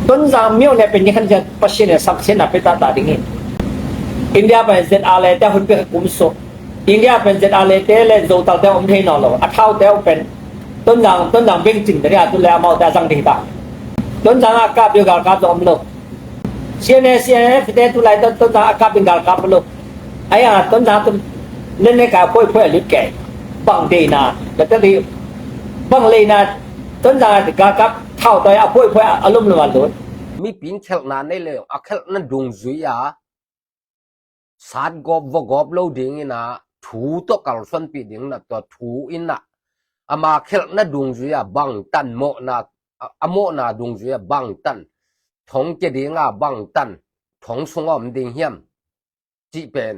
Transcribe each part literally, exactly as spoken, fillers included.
Tonzang myo ne pen ni khan jan Pasian ne samsiatna pe ta ta ding hi. India pen Z R le te hun pe kum so. India pen Z R le te le Zotal te om thei nawn lo. A thau te om pen Tonzang, Tonzang beng cing te ria tu le amau te a zang ding ta. Tonzang a kap yu galkap zong om lo. C N A, C N F te tu lai Ton, Tonzang a kap ding galkap lo. Ai a Tonzang tu len ne ka poi poi a lut ke. Bang deina, la te li bang leina Tonzang a galkap thau toi a poi poi a lum lum a lut. Mi pin khelhna nei le a khelhna dungzui a sat gawp vua gawp lo ding ina thu tawh kalsuanpih ding na tua thu ina ama khelhna dungzui a bangtan mawhna a mawhna dungzui a bangtan thong ke ding a bangtan thong sung a om ding hiam cih pen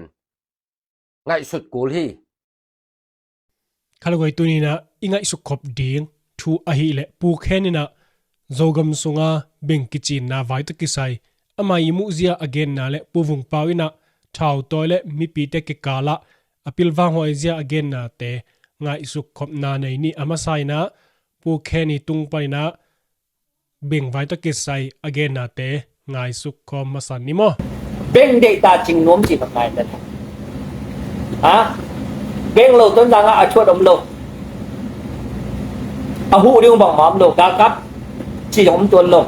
ngaihsut kul hi. Khalagoi tuninah i ngaihsuk khop ding thu ahileh Pu Khen inah Zogam sunga beng kicinna vai tawh kisai ama i muhzia a genna le Pu Vung Pau inah thautawi le mipite kikalah a pilvanghuai zia a gennate ngaihsuk khopna nei ni a masa inah Pu Khen i tung paninah beng vai tawh kisai a gennate ngaisuk khawm masa ni maw? Beng deihta cing nuam ci bang ngai le ha? Beng lo Tonzang ah a thuat om lo. A huh ding bangmah om lo. Galkap ci zong om tuan lo.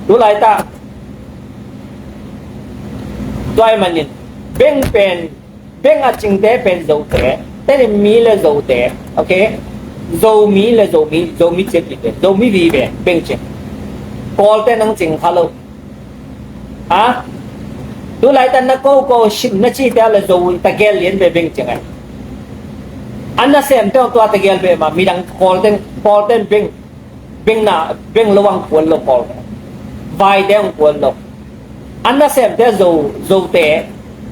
Tu laitak tuai manin beng pen Beng a cingte pen Zote, Tedim mi le Zote, ok? Zomi le Zomi, Zomi cing vive, Zomi vive, beng cing. Kawlte nang cing kha lo. Ha? Tu laitak na ko ko sim na cite le Zo tagel lian ve beng cing ai. An na sem te tua tagel ve ma midang Kawlte, Kawlte beng Beng na, beng lo ang kuan lo pawl. Vaite ang kuan lo. A nasemte Zo, Zote,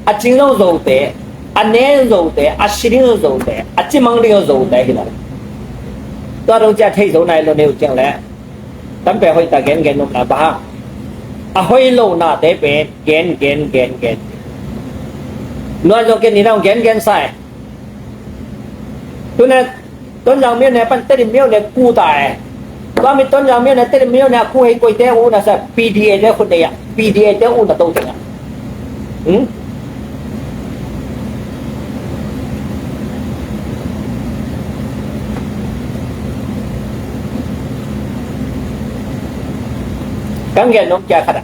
a cing lo Zote, a ne Zote, a si ding Zote, a cimang ding Zote hi lo. Tua dong cia thei zo nai lo neu ciang le. Tampe hoih ta gen gen nop na ba ha. A hoih lo nate pen gen gen gen gen. Nuai zo ken ni nau gen gen sai. Tuna Tonzang myo ne pan Tedim myo ne ku ta e. Tua mi Tonzang myo ne Tedim myo ne a ku hei koite u na sa P D A te khut ne ya. P D A te u na to te ya. Hmm? Kan gen nong kia khada.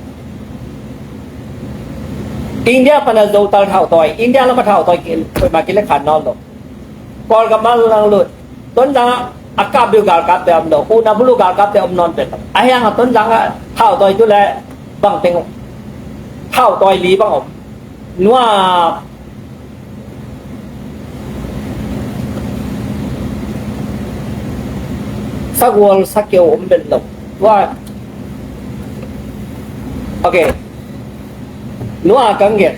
India pana Zotal thau toi. India lama thau toi ki ma ki le khan non lo. Kawlgam ah lang lut. Tonzang ah a kap biu galkapte om lo. Una bulu galkapte om nawn pen lo. A hiang a Tonzang ah thau toi tu le bang teng thau toi li bang om. Nua sagual sakeu om pen lo. Tua ok. Nua kang gen.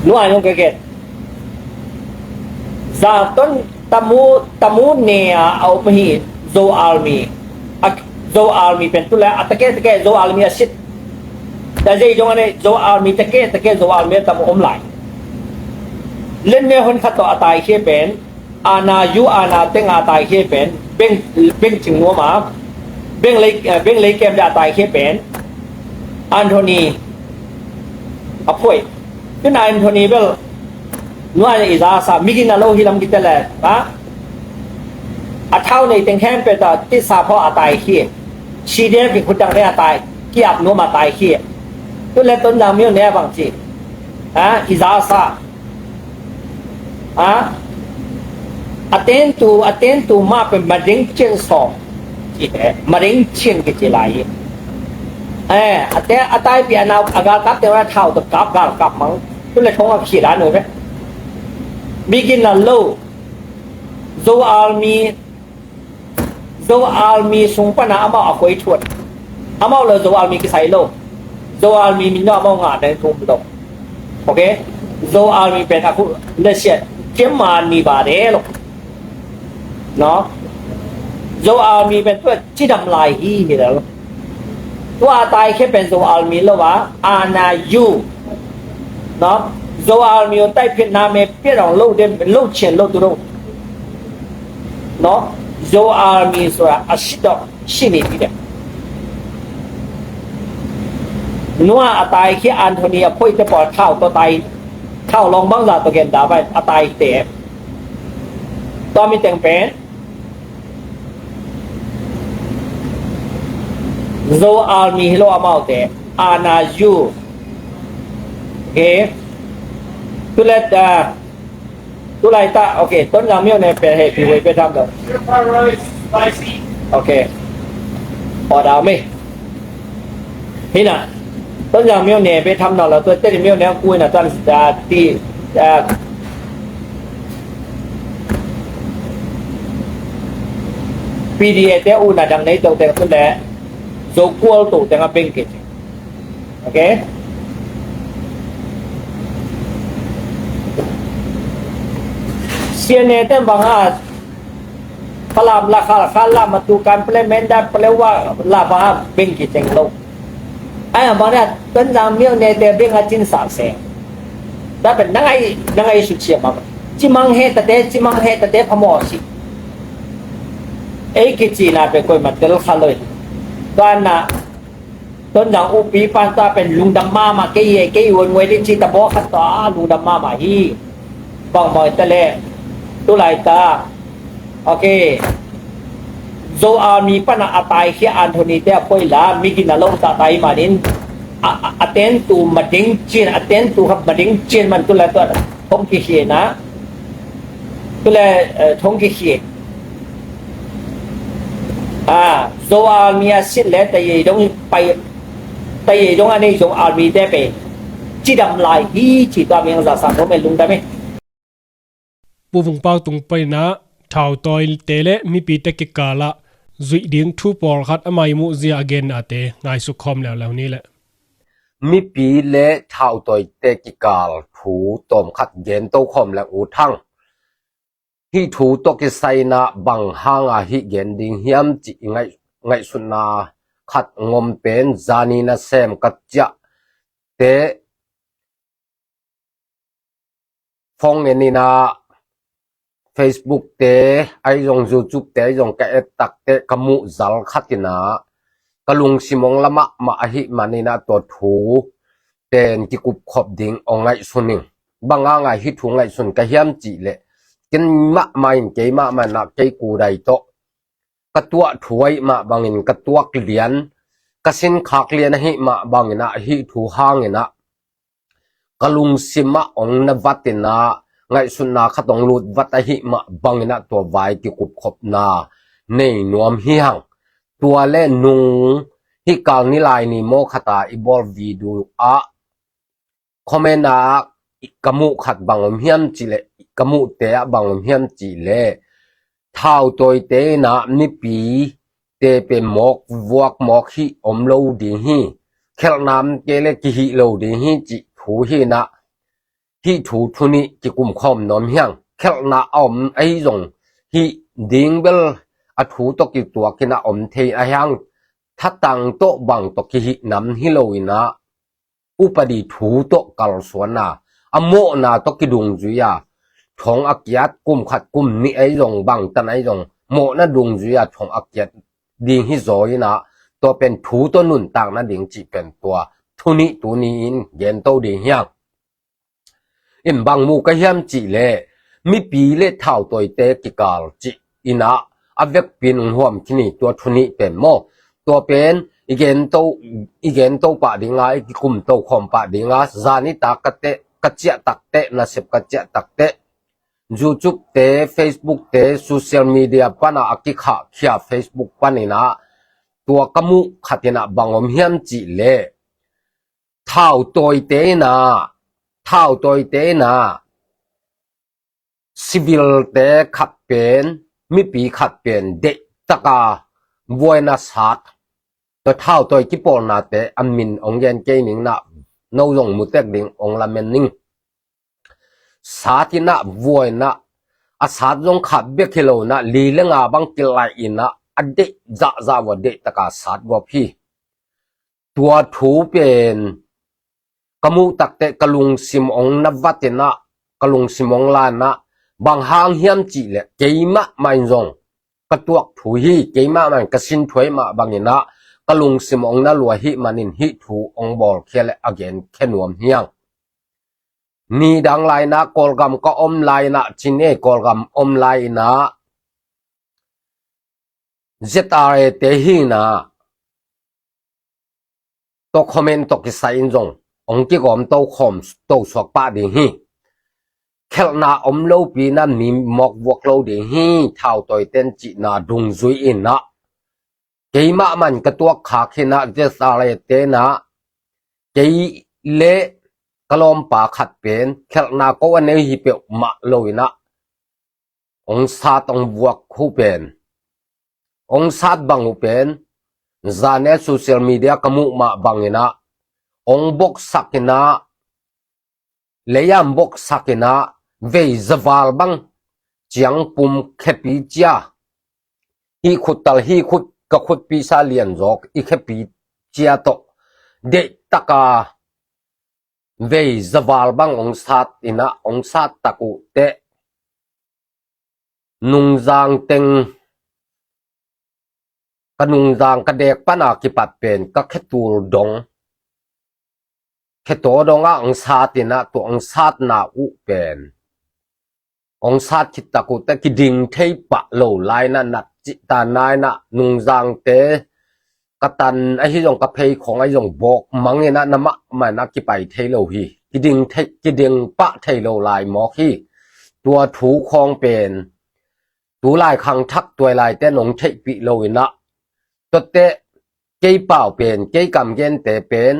Nuai nong ka gen. Za ton tamu, tamu ne a om hi Zo Army. A Zo Army pen tu le a take take Zo Army a sit. Ta zei dong ane Zo Army take take Zo Army tamu om lai. Len me hon khat to a tai khia pen. Ana yu ana teng a tai khia pen beng, beng cing nuam a beng lei, eh, beng lei kem de a tai khia pen Anthony a phuai. Tuna Anthony bel nuai i za sa migin a lo hi lam kite le ha. A thau nei teng hem pe ta ti sa pho a tai khia. Si de ki khut dang de a tai ki ap nuam a tai khia. Tu le Tonzang myo ne bang ci. Ha, i za sa. Ha? A tentu, a tentu ma pen mading cin sawm. Ci he, mading cin kici lai. Eh, a te, a taipi a nau, a galkap te a thau to kap galkap mang. Tu le thong a khi la nu ve. Migin a lo. Zo Army Zo Army sung pana amau a koi thuat. Amau lo Zo Army kisai lo. Zo Army min lo amau ngah deng thum lo. Ok? Zo Army pen a khu le siat kiam ma ni ba de lo. No? Zo Army pen tua cidam lai hi hi lo. Tua tai khe pen Zo Army lo ba ana yu. No? Zo Army ကို တိုက်ဖျက် နာမည်ပျက်အောင် လုပ်တဲ့ လုပ်ချင်လို့ သူတို့နော် Zo Army ဆိုတာ အရှစ်တော့ ရှိနေပြီတဲ့။ နွားအတားအံခေး အန်ထိုနီ အဖိ တပေါ် ထောက်တော့ တိုင် ထောက်လောင်း ဘင်းစာ တော့ ကင်တာ ပဲ အတားအံတဲ့ တော့ မီးတင်ပဲ Zo Army ဟီလို့ အမအောင်တဲ့ အာဏာယူ Okay. သူလည်း အာ သူလိုက်တာ Okay. တွင်းဇံမြို့နယ်ပဲ ဟဲ့ ဒီဝေးပဲ ထမ်းတော့ Okay. ဟောတာမင်း ဟိနာ တွင်းဇံမြို့နယ်ပဲ ထမ်းတော့ လို့ သူ တဲ့ မြို့နယ် ကူး နာ တွင်း အာ တီ အာ PDF တဲ့ ဦး နာ တံ နေ တုတ် တဲ့ သူလည်း Zo ကွယ် တုတ် တဲ့ ငါ ပင် ကစ် Okay. CNA တဲ့ ဘင် ဟာ ဖလပ် လခါ လခါ လမတူ ကံ ပလဲ မန်ဒတ် ပလဲ ဝါ လဘ ဘင် ကစ် တံ လို့ အဲ ဘင် တွင်းဇံမြို့နယ် တဲ့ ဘင် က ချင်းစာ စဲ ဒါ ပဲ နငါ နငါ ရှုချင် မှာ စီမံ ဟဲ့ တဲ့ စီမံ ဟဲ့ တဲ့ ဖမော် စီ အဲ ကစ် ချင် နာ ပဲ ကွယ် မတဲ လခါ လို့ တွင်း နာ တွင်းဇံ ဦး ပီ ပန် တာ ပဲ လူင် ဒမ မ ကဲ ယဲ ကဲ ယ ဝင် ဝဲ ဒီ ချီ တ ဘော ခတ် တာ လူင် ဒမ မ ဟီ ဘင် ဘင် တလဲ တူ လိုက်တာ Okay. Zo Army ပန အတားအံခေး အန်ထိုနီ တဲ့ အဖိ လ မီးကင် နာ လို့ တာ တိုင် မ နင် အ အ အတန်တူ မဒင်း ချင် အတန်တူ ခပ် မဒင်း ချင် မန် တူ လဲ တူ ထုံး ကစ် ချင် နာ တူ လဲ အဲ ထုံး ကစ် ချင် အာ Zo Army အရှစ်လည်း တရေတုံး ပိုင် တရေတုံး အနည်းဆုံး Army တဲ့ ပဲ ချီ ဒမ် လိုက် ဟီ ချီ သွား မင်း စား စား ထုံး မဲ လူင် တ မဲ Pu Vung Pau tung paina, thautawite le mipite kikalah zuih ding thu pawlkhat a mai muhzia a gennate ngaihsuk khawm leuleu ni leh. Mipi le thautawite kikal thu tawmkhat gento khawm leh U Thang. Hih thu tawh kisai inah bang hanga hih gen ding hiam cih i ngaih, ngaihsutna khat ngom pen, zani nasem ka ciahte phone en inah, Facebook te ahi zong, YouTube te ahi zong ka et takteh ka muh zal khat inah ka lungsim hong la mahmah ahih man inah tua thu pen kikupkhop ding hong ngaihsun ing. Bang hanga hih thu ngaihsun ka hiam cih leh, ken mahmah in, kei mahmah inah kei kudai tawh ka tuah thu ahih mah bangin, ka tuak lian, ka sinkhak lian ahih mah bangin ah, hih thu hangin ah ka lungsim ah hong na vat inah, ngaihsutna khat hong lut vat ahih mah bangin ah tua vai kikupkhopna nei nuam hi hang. Tua le nung hih kal ni lai ni maw khat a i bawl video ah comment ah ka muh khat bang om hiam cih leh, ka muhte ah bang om hiam cih leh, thautawite inah mipite pen mawk vuak mawk hih om lo ding hi, khelhna om kei leh kihih lo ding hi cih thu hi inah, hih thu thu nih kikumkhawm nuam hi hang. Khelhna a om ahi zong hih ding bel a thu tawh kituak inah om thei ahi hang. Thatang tawh bang tawh kihih nam hi lo inah, upadi thu tawh kalsuan a, a mawhna tawh kidungzui a, thong a kiat kum khat kum nih ahi zong, bangtan ahi zong, mawhna dungzui a thong a kiat ding hi zaw inah, tua pen thu tawh nuntak nading cih pen tua thu nih tuni in gento ding hi hang. In bang mu ka hiam cih leh, mipi le thautawite kikal cih inah a vekpi in hong huam khin hi tua thu nih pen maw. Tua pen i gento, i gento pah dinga, i kikumto khawm pah dinga, zan i tak ka teh, ka ciah takteh, nasep ka ciah takteh, YouTube te, Facebook te, social media pana a kikhahkhia Facebook pan inah tua ka muh khat inah bang om hiam cih leh, thautawite inah, thautawite inah civilte khat pen, mipi khat pen deihtaka vuaina sat, tua thautawi kipawlnate a min hong gen kei ning inah, no zong mutek ding hong lamen ning. Sat inah vuaina, a sat zong khat bek hi lo inah, li le nga bang kilaih inah, a deih zahzah vua, deihtaka sat vua hi. Tua thu pen ka muh takteh ka lungsim ong na vat inah, ka lungsim ong la inah, bang hang hiam cihleh keimah mah in zong ka tuak thu hi, keimah mah in ka sin thu ahih mah bang inah ka lungsim ong na lua ahih manin hih thu ong bawlkhia leh a genkhia nuam hi ing. Nidang lai inah Kawlgam ka om lai inah cin ei, Kawlgam om lai inah Z R A te hi inah tawh comment tawh kisai in zong ong kigawm to khawm to suak pah ding hi. Khelhna om lopi inah mi mawk vuak lo ding hi, thautawi ten cihna dungzui inah keimah mah in ka tuak khak hi inah Z R A te inah kei le ka lawmpa khat pen khelhna ko a nei hi peuhmah lo inah ong sat ong vuak uh pen, ong sat bang uh pen, zan a social media ka muh mah bang inah ong boksak inah, lei a ong boksak inah vei zaval bang ciang pum khepi cia, hih khut tal hih khut, ka khutpi sa lian zawk i khepi cia tawh deih taka vei zaval bang ong sat inah, ong sat tak uh teh nungzang teng, ka nungzang ka dek pana kipat pen ka khetul dong, khetaw dong ah ong sat inah, tua ong satna uh pen ong sat khit tak uh teh kiding thei pah lo lai inah, nat cihta nai inah nungzangte ka tan ahi zong, ka phei khawng ahi zong bawk mang inah na mahmah inah kipai thei lo hi. Kiding thei, kiding pah thei lo lai mawk hi. Tua thu khawng pen tulai khangthak tuailai ten ong theihpih lo inah, tuateh kei pau pen, kei kam gente pen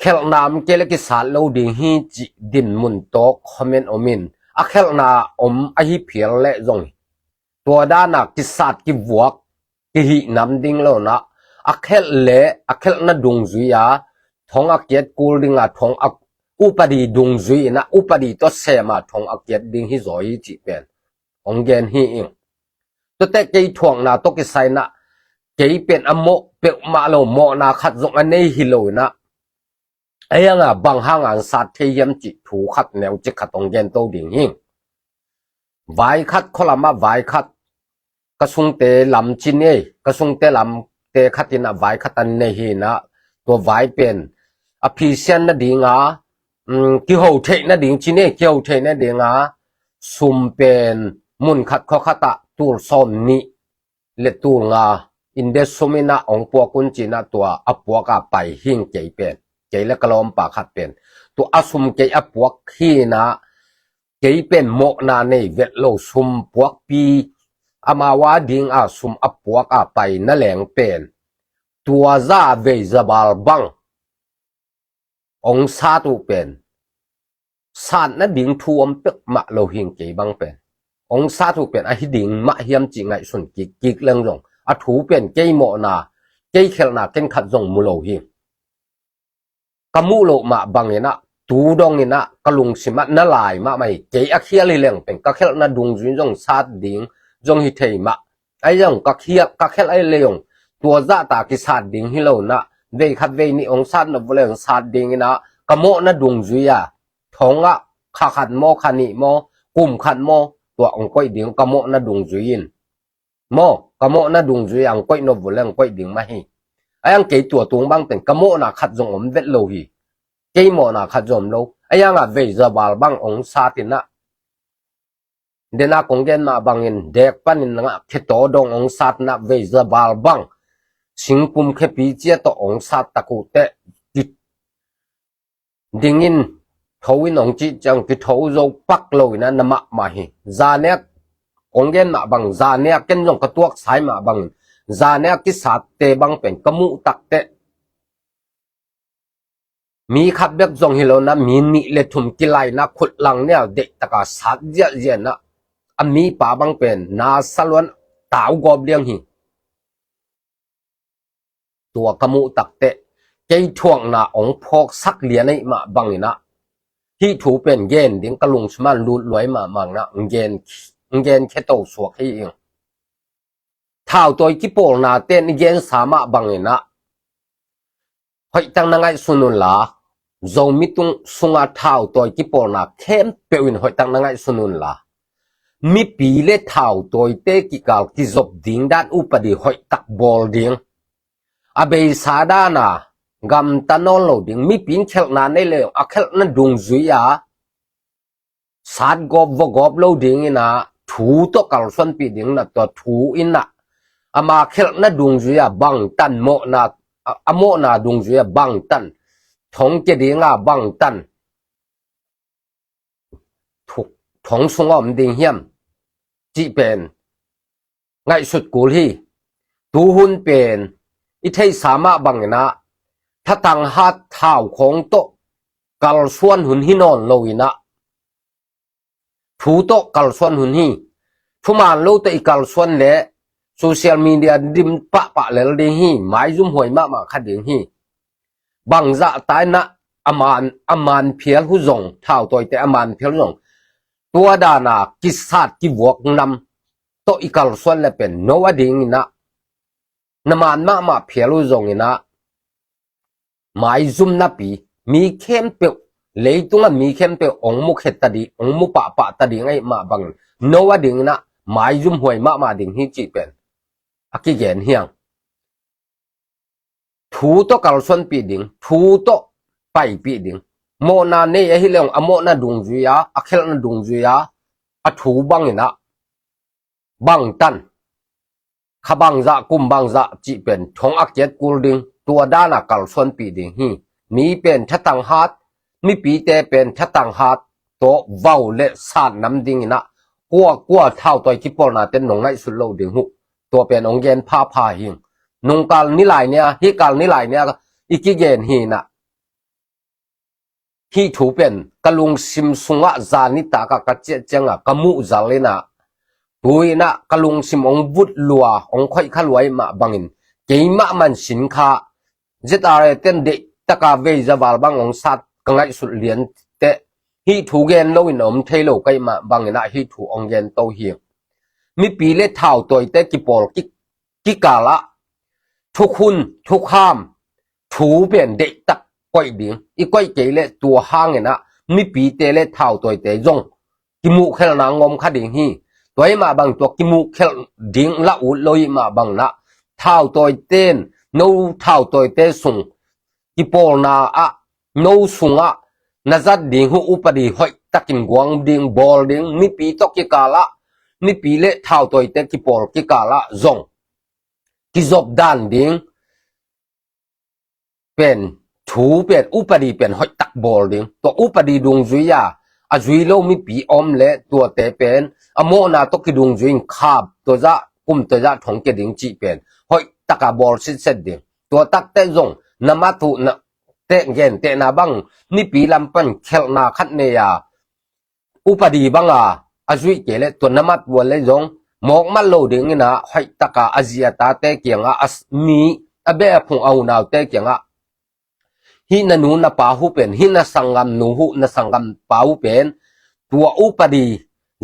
khelhna om kei le kisat lo ding hi cih dinmun tawh comment om in, a khelhna om ahi phial leh zong hi. Tua dana kisat kivuak kihih nam ding lo inah, a khelh le a khelhna dungzui a thong a kiat kul ding a, thong a upadi dungzui inah, upadi tawh sem a thong a kiat ding hi zaw hi cih pen ong gen hi ing. Tuateh kei thuakna tawh kisai inah kei pen a mawh peuhmah lo, mawhna khat zong a nei hi lo inah, a ianga bang hanga ong sat thei hiam cih thu khat neucik khat ong gen to ding hi. Vai khat, khualam ah vai khat, ka sungte lam cin ei, ka sungte lamte khat inah vai khat an nei hi inah, tua vai pen a phisian nading a, um, kiho theih nading cin ei, kiho theih nading a sum pen mun khat khua khat ah tul sawm nih le tul nga India sum inah ong puak un ci inah tua a puak a pai hi ing kei pen, kei le ka lawmpa khat pen. Tua a sum kei a puak hi inah kei pen mawhna nei vet lo, sum puakpi, amau a ding a sum a puak a pai na leng pen tua zah vei zaval bang ong sat uh pen sat nading thu om peuhmah lo hi ing. Kei bang pen ong sat uh pen ahi ding mah hiam cih ngaihsun kikkik leng zong a thu pen kei mawhna, kei khelhna ken khat zong mu lo hi. Ka muh loh mah bang inah, tu dong inah ka lungsim ah na lai mahmah hi. Kei a khial hi leng pen ka khelhna dungzui zong sat ding zong hi thei mah. Ahi zong ka khial, ka khelh ahi leh zong tua zahta kisat ding hi lo inah, vei khat vei nih ong sat nop uh leh ong sat ding inah, ka mawhna dungzui a thong ah kha khat maw, kha nih maw, kum khat maw, tua ong koih ding ka mawhna dungzui in. Maw, ka mawhna dungzui a ong koih nop uh leh ong koih ding mah hi. Ahi zong kei tua tung bang pen ka mawhna khat zong om vet lo hi. Kei mawhna khat zong om lo. Ahi zongah vei zaval bang ong sat inah, dena kong gen mah bangin dek panin nangah khetaw dong ong sat inah vei zaval bang singpum khepi cia tawh ong sat tak uh teh kiding in, tho in ong cih ciang kitho zo pak lo inah na mahmah hi. Zan a kong gen mah bang, zan a ken zong ka tuaksai mah bangin zan a kisatte bang pen ka muh takteh mi khat bek zong hi lo inah, mi nih le thum kilai inah khut lang nial deih taka sat ziahziah inah, a mipa bang pen na sa luan tau gawp liang hi. Tua ka muh takteh kei thuakna ong phawksak lian ahih mah bang inah, hih thu pen gen ding ka lungsim ah lut luai mahmah inah ong gen, ong gen kheto suak hi ing. Thautawi kipawlna ten i gensa mah bang inah hoih tak na ngaihsun un la, Zomi tung sunga thautawi kipawlna khempeuh in hoihtak na ngaihsun unla, mipi le thautawite kikal kizop ding dan upadi hoihtak bawl ding. A beisa dana gamta nawn lo ding, mipi in khelhna nei le a khelhna dungzui a satgawp vawgawp lo dingin ah thu tawh kalsuanpih ding na tua thu in ah ama khelhna dungzui a bangtan mawhna, a, a mawhna dungzui a bangtan thong kia ding a bangtan thuk, thong sung a om ding hiam cih pen ngaihsut kul hi. Tuhun pen i theihsa mah bangin ah thatang hat thau khawng tawh kalsuan hun hi nawn lo in ah thu tawh kalsuan hun hi. Thuman lo tawh i kalsuan le social media dim pahpah lel ding hi. Maizum huai mahmah kha ding hi. Bangzah ta in ah a man, a man phial hu zong, thautawite a man phial hu zong, tua dana kisat kivuak nam tawh i kalsuan le pen no a dingin ah na man mahmah phial uh zongin ah maizum napi mi khempeuh, leitunga mi khempeuh ong mu khe ta ding, ong mu pahpah ta ding ahih mah bangin no a dingin ah maizum huai mahmah ding hi cih pen a kigen hiang. Thu tawh kalsuanpih ding, thu tawh paipih ding. Mawhna nei ahi leng a mawhna dungzui a, a khelhna dungzui a, a thu bangin ah bangtan kha bangzah kum bangzah cih pen thong a kiat kul ding, tua dana kalsuanpih ding hi. Mi pen thatang hat, mipite pen thatang hat tawh vau le sat nam dingin ah kua kua thautawi kipawlna ten nong ngaihsut lo ding huh. Tua pen ong gen phapha hing. Nungkal nilai nia, hih kal nilai nia i kigen hi in ah hih thu pen ka lungsim sungah zan nitak a ka ciah ciangah ka muh zal in ah tu in ah ka lungsim ong vut lua, ong khoih kha lua ahih mah bangin keimah man sin kha Z R A ten deih taka vei zaval bang ong sat ka ngaihsut lian teh hih thu gen lo in om thei lo ka hih mah bangin ah hih thu ong gen to hi. Mipi le thautawite kipawl ki, kikal ah thukhun thukham thu pen deihtak koih ding, i koih kei le tua hangin ah mipite le thautawite zong kimuhkhelhna ngawm kha ding hi. Tua ahih mah bang tua kimuhkhelh ding la ut lo ahih mah bangin ah thautawite in no thautawite sung kipawlna ah no sungah na zat ding huh upadi hoihtakin guang ding, bawl ding, mipi tawh kikal ah, mipi le thautawite kipawl kikal ah zong kizop dan ding pen, thu pen, upadi pen hoihtak bawl ding. Tua upadi dungzui a a zui lo mipi om le tuate pen a mawhna tawh kidungzui in khap tua zah, kum tua zah thong kia ding cih pen hoihtaka bawl sitset ding. Tua takte zong na mat uh na teh gentehna bang mipi lam pan khelhna khat nei a upadi banga a zuih kei le tua na mat uh le zong mawk mat lo dingin ah hoihtaka a zi a tate kiangah, a s-, mi a beh a phung a unaute kiangah hih na nu na pa huh pen, hih na sanggam nu huh na sanggam pa huh pen tua upadi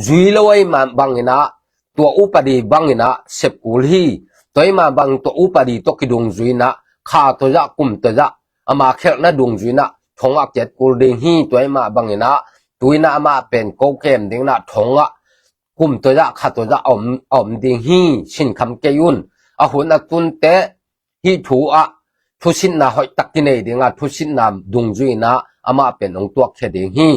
zui lo ahih mah bangin ah tua upadi bangin ah sep kul hi. Tua ahih mah bang tua upadi tawh kidungzui in ah kha tua zah, kum tua zah ama khelhna dungzui in ah thong a kiat kul ding hi. Tua ahih mah bangin ah tu in ah amah pen ko kem dingin ah thong ah kum tua zah, kha tua zah a om, a om ding hi. Sinkham kei un. A hun a tun teh hih thu ah thusitna hoihtak kinei ding a, thusitna dungzui in ah amah pen ong tuakkhia ding hi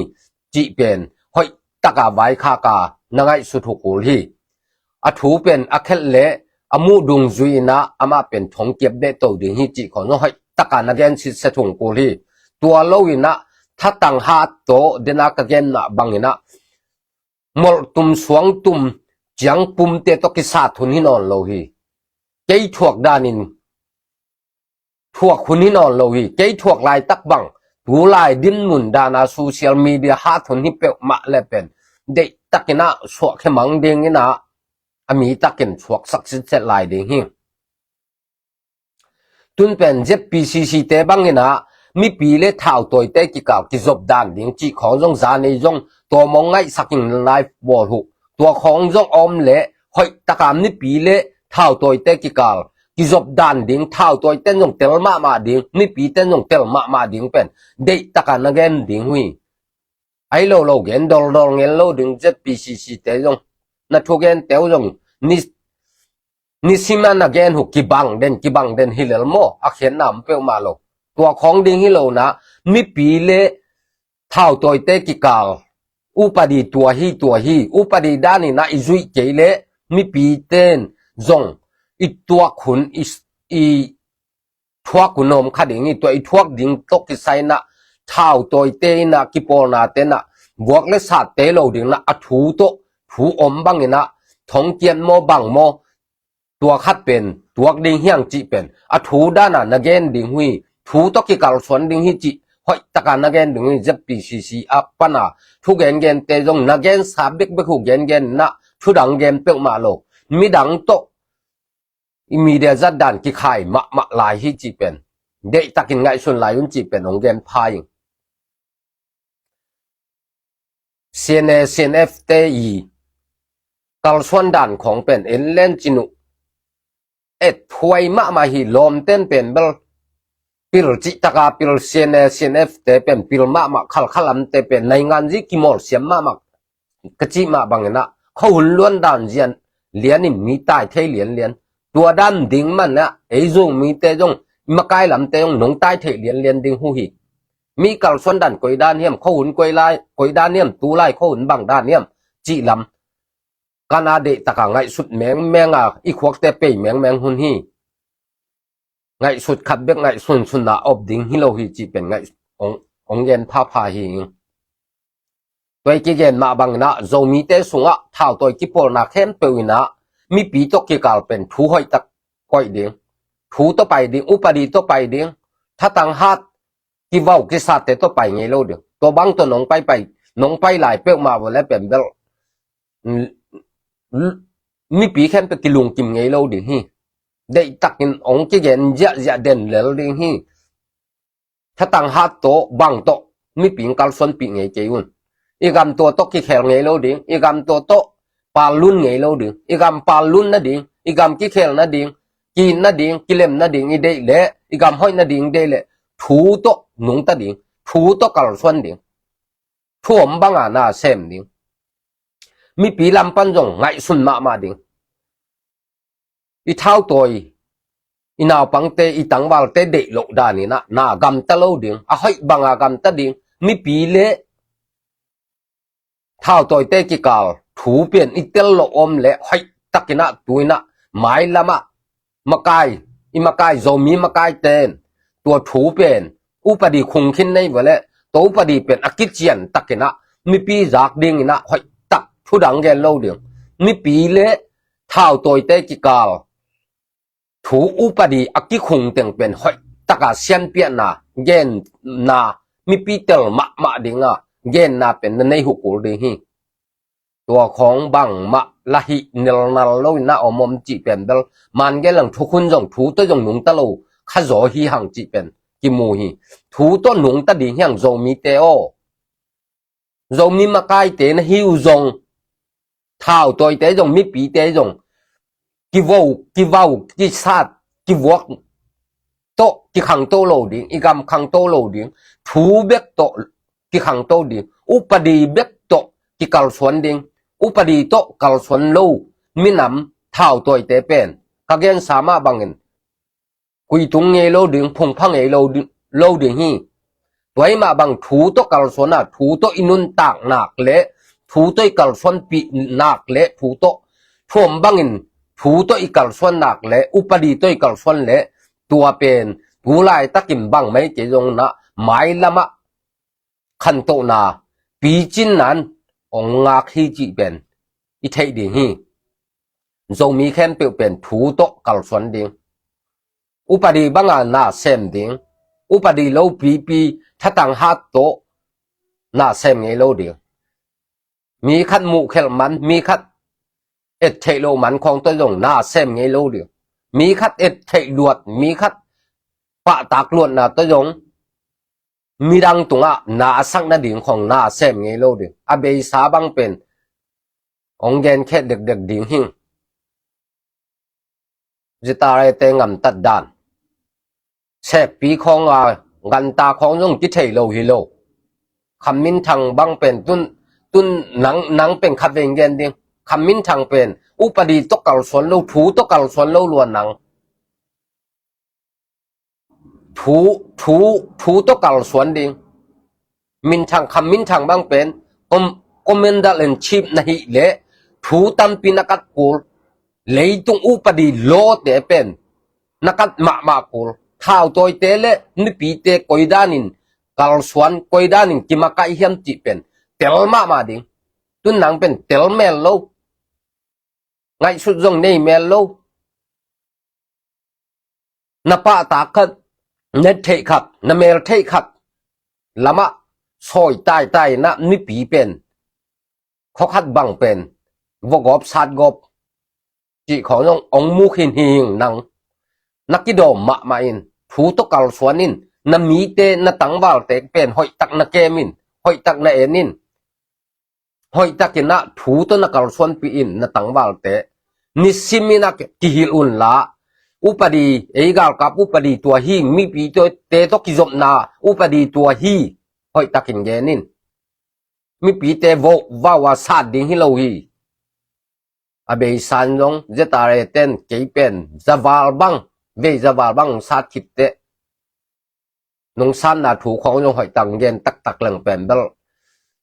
cih pen hoihtaka vaikhaka na ngaihsut uh kul hi. A thu pen a khelh le a muh dungzui in ah amah pen thong kiap deh to ding hi cih khawng zong hoihtaka na gen sitset uh kul hi. Tua lo in ah thatang hat tawh dena ka gen mah bangin ah molhtum suangtum ciangpumte tawh kisat hun hi nawn lo hi. Kei thuak danin thuak hun hi nawn lo hi. Kei thuak laitak bang tulai dinmun dana social media hat hun hi peuhmah le pen deihtakin ah suahkhia mang dingin ah a mi takin suaksak sitset lai ding hi. Tun pen Z P C C te bangin ah mipi le thautawite kikal kizop dan ding cih khawng zong zan ei zong tawm ong ngaihsak in live bawl huh. Tua khawng zong om le hoihtaka mipi le thautawite kikal kizop dan ding, thautawite in zong tel mahmah ding, mipite in zong tel mahmah ding pen deihtak a na gen ding uh hi. Ahi lo lo gen doldol ngel lo ding, ZPCC te zong, na thugente uh zong ni, nisim a na gen uh kibang den, kibang den hi lel maw, a khiatna om peuhmah lo. Tua khawng ding hi lo na, mipi le thautawite kikal, upadi tua hi, tua hi, upadi dan in a i zuih kei leh mipite in zong i tuak hun, i, i thuak hun om kha ding hi. Tua i thuak ding tawh kisai in a, thautawite in a, kipawlnate in a, vuak le satte lo ding in a, a thu tawh, thu om bang in a, thongkiat maw bang maw, tua khat pen tuak ding hi hang cih pen a thu dan a na gen ding uh hi. Thu tawh kikalsuan ding hi cih hoihtak a na gen ding uh hi. ZPCC a pan a thugengente zong na gensa bekbek uh gengen in a, thudang gen peuhmah lo. Midang tawh i media zat dan kikhai mahmah lai hi cih pen, deihtakin ngaihsun lai un cih pen hong gen pha ing. CNA, CNF te i kalsuan dan khawng pen en len cin uh, et phuai mahmah hi. Lawmten pen bel pil cihtak a pil, CNA, CNF te pen pil mahmah, khalkhalamte pen naingan zi kimawlsiam mahmah. Ka cih mah bang in a, khuahun luan dan zia lian in mi tai thei lianlian. Tua dan ding man a, ei Zomite zong, i makai lamte zong nong tai thei lianlian ding uh hi. Mi kalsuan dan koi dan hiam, khuahun koi lai, koi dan hiam, tu lai khuahun bang dan hiam cih lam, kan a deihtak a ngaihsut mengmeng a, i khuakte pei mengmeng hun hi. Ngaihsut khat bek ngaihsunsun a op ding hi lo hi cih pen ngaih, hong, hong gen phapha hi ing. Tua i kigen mah bang in a, Zomite sung a thautawi kipawlna khempeuh in a, mipi tawh kikal pen thu hoihtak koih ding, thu tawh pai ding, upadi tawh pai ding, thatang hat, kivau kisatte tawh pai ngei lo ding. Tua bang tawh nong pai pai, nong pai lai peuhmah vua le pen bel, mm, mm, mipi khempeuh kilungkim ngei lo ding hi. Deihtakin hong kigen ziahziah den lel ding hi. Thatang hat tawh bang tawh mipi in kalsuanpih ngei kei un. I gam tua tawh kikhel ngei lo ding, i gam tua tawh pallun ngei lo ding, i gam pallun nading, i gam kikhel nading, ki-it nading, kilem nading i deih leh, i gam hoih nading i deih leh, thu tawh nungta ding, thu tawh kalsuan ding, thu om bang a na sem ding. Mipi lam pan zong ngaihsun mahmah ding. I thautawi, i naupangte, i tangvalte deih loh dan in a, na gamta lo ding, a hoih bang a gamta ding, mipi le thautawite kikal thu pen i tel loh om le hoihtakin a, tu in a, mailam a, makai, i makai, Zomi makaite in tua thu pen upadi khung khin nei vua le, tua upadi pen a kician takin a, mipi zak ding in a, hoihtak thudang gen lo ding. Mipi le thautawite kikal thu upadi a kikhung teng pen hoihtak a sianpiahna, genna, mipi tel mahmah ding a genna pen na nei uh kul ding hi. Tua khawng bangmah la hih nelnal lo in a om om cih pen bel, man gen lang thukhun zong thu tawh zong nungta lo kha zaw hi hang cih pen kimu hi. Thu tawh nungta ding hi hang Zomite aw. Zomi makaite na hi uh zong, thautawite zong, mipite zong, kivau, kivau, kisat, kivuak tawh kikhangto lo ding, i gam khangto lo ding, thu bek tawh kikhangto ding, upadi bek tawh kikalsuan ding, upadi tawh kalsuan lo minam thautawite pen, ka gensa mah bangin, kuitung ngei lo ding, phungpha ngei lo ding, lo ding hi. Tua i mah bang thu tawh kalsuan a, thu tawh i nuntak nak le, thu tawh i kalsuanpih nak le, thu tawh, thu om bangin, thu tawh i kalsuan nak le, upadi tawh i kalsuan le, tua pen, tu laitakin bang mai kei zong na, mailam a, khantohna, picin nan, ong ngak hi cih pen, i theih ding hi. Zomi khempeuh pen thu tawh kalsuan ding. Upadi banga na sem ding. Upadi lopipi thatang hat tawh na sem ngei lo ding. Mi khat muhkhelh man, mi khat et theih loh man khawng tawh zong na sem ngei lo ding. Mi khat et theih luat, mi khat pahtak luatna tawh zong midang tungah na a sak nading khawng na sem ngei lo ding. A beisa bang pen hong genkhiat dekdek ding hing. Zitare te ngamtat dan. Sekpi khawng a ganta khawng zong kithei lo hi lo. Khamminthang bang pen tun, tun nang, nang pen khat vei gen ding. Khamminthang pen upadi tawh kalsuan lo, thu tawh kalsuan lo lua nang. Thu, thu, thu tawh kalsuan ding. Minthang, khamminthang bang pen, com-, commander in chief na hih leh, thu tampi na kat kul. Leitung upadi lawte pen, na kat mahmah kul. Thautawite le mipite koi danin kalsuan, koi danin kimakaih hiam cih pen tel mahmah ding. Tun nang pen tel mel lo. Ngaihsut zong nei mel lo. Na pahtak khat, na theih khat, na mel theih khat lamah sawi taitai na mipi pen, khua khat bang pen, vua gawp sat gawp cih khawng zong ong muk hin hing nang. Na kidawm mahmah in, thu tawh kalsuan in, na mite, na tangvalte pen hoihtak na kem in, hoihtak na en in. Hoihtakin ah thu tawh na kalsuanpih in na tangvalte. Nisimin ah kihilh unla. Upadi, ei galkap upadi tua hi, mipite tawh kizopna, upadi tua hi. Hoihtakin gen in. Mipite vau, vau a sat ding hi lo hi. A beisan zong, Zetare ten, kei pen, zaval bang, vei zaval bang, sat khit teh. Nungsatna thu khawng zong hoihtang gen taktak leng pen bel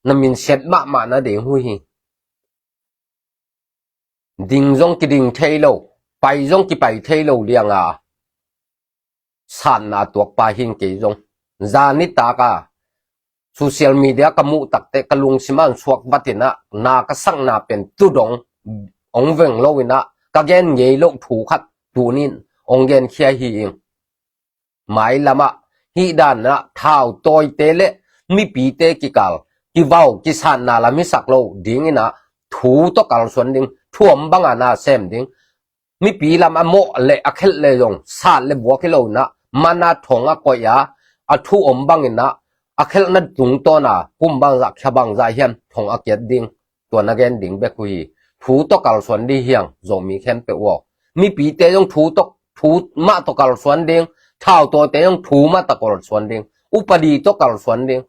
na minsiat mahmah na ding hu hi. Ding zong kiding thei lo, pai zong kipai thei lo lianga satna tuakpa hing kei zong. Zanitak a social media ka muh takte ka lungsim an suak vatin ah na ka sakna pen tu dong ong veng lo in ah ka gen ngei lo thu khat tunin ong gen khia hi ing. Mailamah hih danah thautawite le mipite kikal kivau kisatna lam hisak lo dinginah thu tawh kalsuan ding, thu om banga na sem ding. Mipi lam a mawh le a khelh le zong sat le buak hi lo inah mana thong a koih a, a thu om banginah a khelhna tungtawna kum bangzah khia bangzah hiam thong a kiat ding. Tua na gen ding bek uh hi. Thu tawh kalsuan ding hiang Zomi khempeuh uh aw. Mipite zong thu tawh, thu mah tawh kalsuan ding. Thautawite zong thu mah tawh kalsuan ding. Upadi tawh kalsuan ding.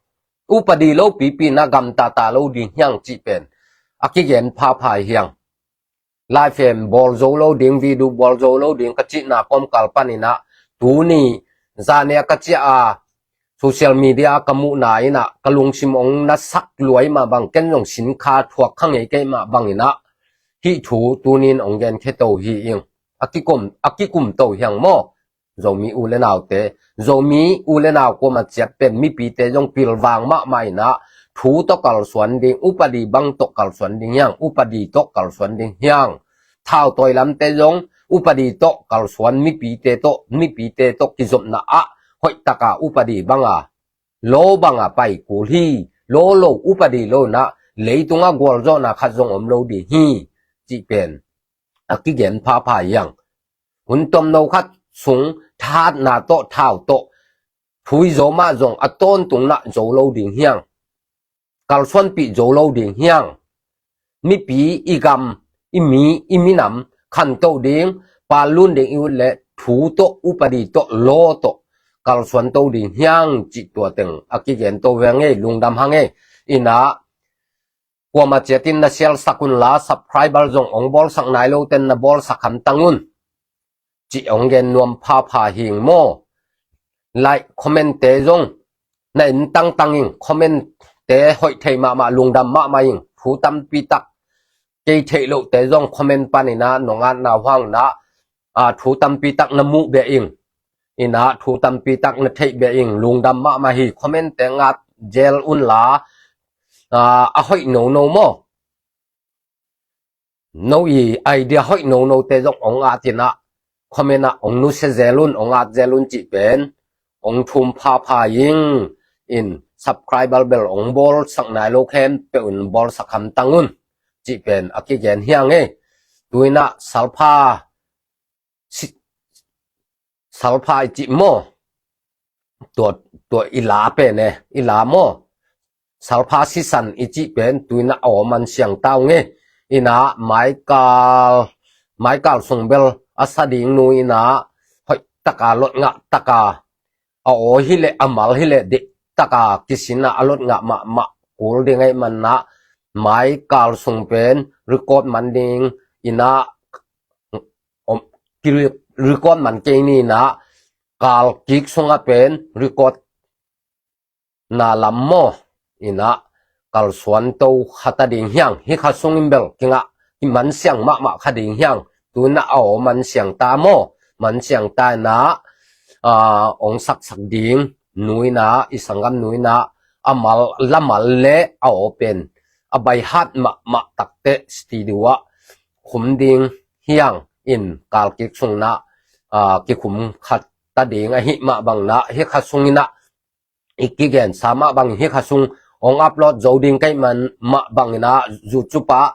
Upadi lo pipi na gamtata lo ding hiang cih pen a kigen phapha hiang. Live em bawl zo lo ding, video bawl zo lo ding ka cihna kawmkal paninah tuni zania ka ciah a social media ka muhna inah ka lungsim ong na sak luai mah bang, ken zong sinkha thuak kha ngei kei mah banginah hih thu tunin ong gen kheto hi ing. A kikum, a kikumto hiang maw? Zomi u le naute, Zomi u le nau kuama ciat pen mipite zong pilvang mahmah inah thu tawh kalsuan ding, upadi bang tawh kalsuan ding hiang, upadi tawh kalsuan ding hiang. Thautawi lamte zong upadi tawh kalsuan, mipite tawh, mipite tawh kizopna ah hoihtaka upadi banga, law banga pai kul hi. Law lo, upadi lo inah leitunga gualzawhna khat zong om lo ding hi cih pen a kigen phapha hiang. Hun tomno khat sung thahatna tawh, thau tawh phui zo mah zong a tawntung nah zo lo ding hiang. Kalsuanpih zo lo ding hiang. Mipi, i gam, i mi, i minam khanto ding, pallun ding i ut le thu tawh, upadi tawh, law tawh kalsuanto ding hiang cih tua teng a kigento ve ngei, lungdam ha ngei. Inah kuama ciatin na share sak unla, subscriber zong ong bawlsak nai lo ten na bawlsak hamtang un. Cih ong gen nuam phapha hing maw? Like, comment te zong na en tangtang ing, comment te hoih thei mahmah, lungdam mahmah ing. Thu tampi tak kei theih loh te zong comment paninah nong atna huang nah, a, thu tampi tak na muh beh ing. Inah thu tampi tak na theih beh ing, lungdam mahmah hi. Comment te ngat zel unla, a, a hoih nono maw? No i idea hoih nono te zong ong atinah comment ah ong nusia zel un, ong at zel un cih pen ong thum phapha ing. In subscriber bel ong bawlsak nai lo khempeuh in bawlsak hamtang un cih pen a kigen hiang e. Tuinah salpha si-, salpha i cih maw? Tua, tua i la pen e, i la maw? Salpha sisan i cih pen tuinah a om an siang tau nge. Inah maikal, maikal sung bel a sa ding nu in ah hoih taka lot ngah taka, a aw hileh a mal hileh deih taka kisin ah a lot ngah mahmah kul ding ahih man ah, mai kal sung pen record man ding in ah, om, ki re-, record man kei ni in ah, kal kik sungah pen record na lam maw in ah, kalsuan to kha ta ding hi hang. Hih kha sungin bel kingah, kimansiang mahmah kha ding hi hang. Tu in ah a aw mansiang ta maw, mansiang ta in ah, ah, ong saksak ding nu in ah, i sanggam nu in ah, a mal, la mal le a aw pen a bai hat mahmah tak teh studio ah khum ding hi hang. In kal kik sung in ah, ah, kikhum kha ta ding ahih mah bang in ah, hih kha sung in ah i kigen sa mah bang, hih kha sung ong upload zo ding ka hih man mah bang in ah, YouTube ah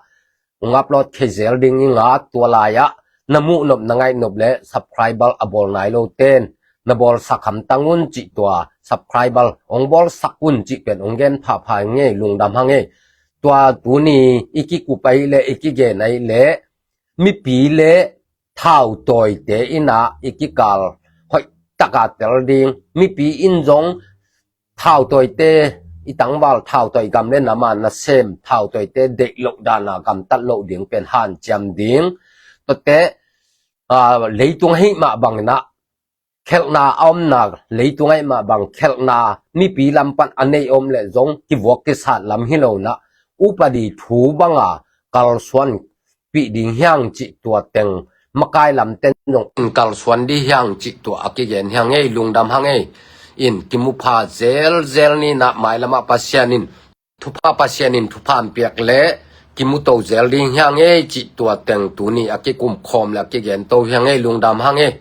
ong upload khe zel ding ing a, tua lai ah na muh nop, na ngaih nop leh subscribe a bawl nai lo ten na bawlsak hamtang un cih, tua subscribe ong bawlsak un cih pen ong gen phapha ing ei, lungdam hang ei. Tua tuni i kikup ahih leh, i kigen ahih leh, mipi le thautawite in ah i kikal hoih taka tel ding. Mipi in zong thautawite, i tangval thautawi gam le nam a nasem thautawite deih loh dan a gamtat loh ding pen hanciam ding. Tuate, ah, leitung ahih mah bang in ah, khelhna a omna, leitung ahih mah bang khelhna, mipi lam pan a neih om leh zong kivuak kisat lam hi lo in ah, upadi thu bang a kalsuanpih ding hi hang cih tua teng, makai lam ten zong in kalsuan ding hi hang cih tua a kigen hi hang ei, lungdam hang ei. In kimu pha zelzel ni in ah, mailam ah Pasian in thupha, Pasian in thupha hong piak leh kimu to zel ding hi hang ei cih tua teng tuni a kikum khawm leh a kigen to hi hang ei, lungdam hang ei.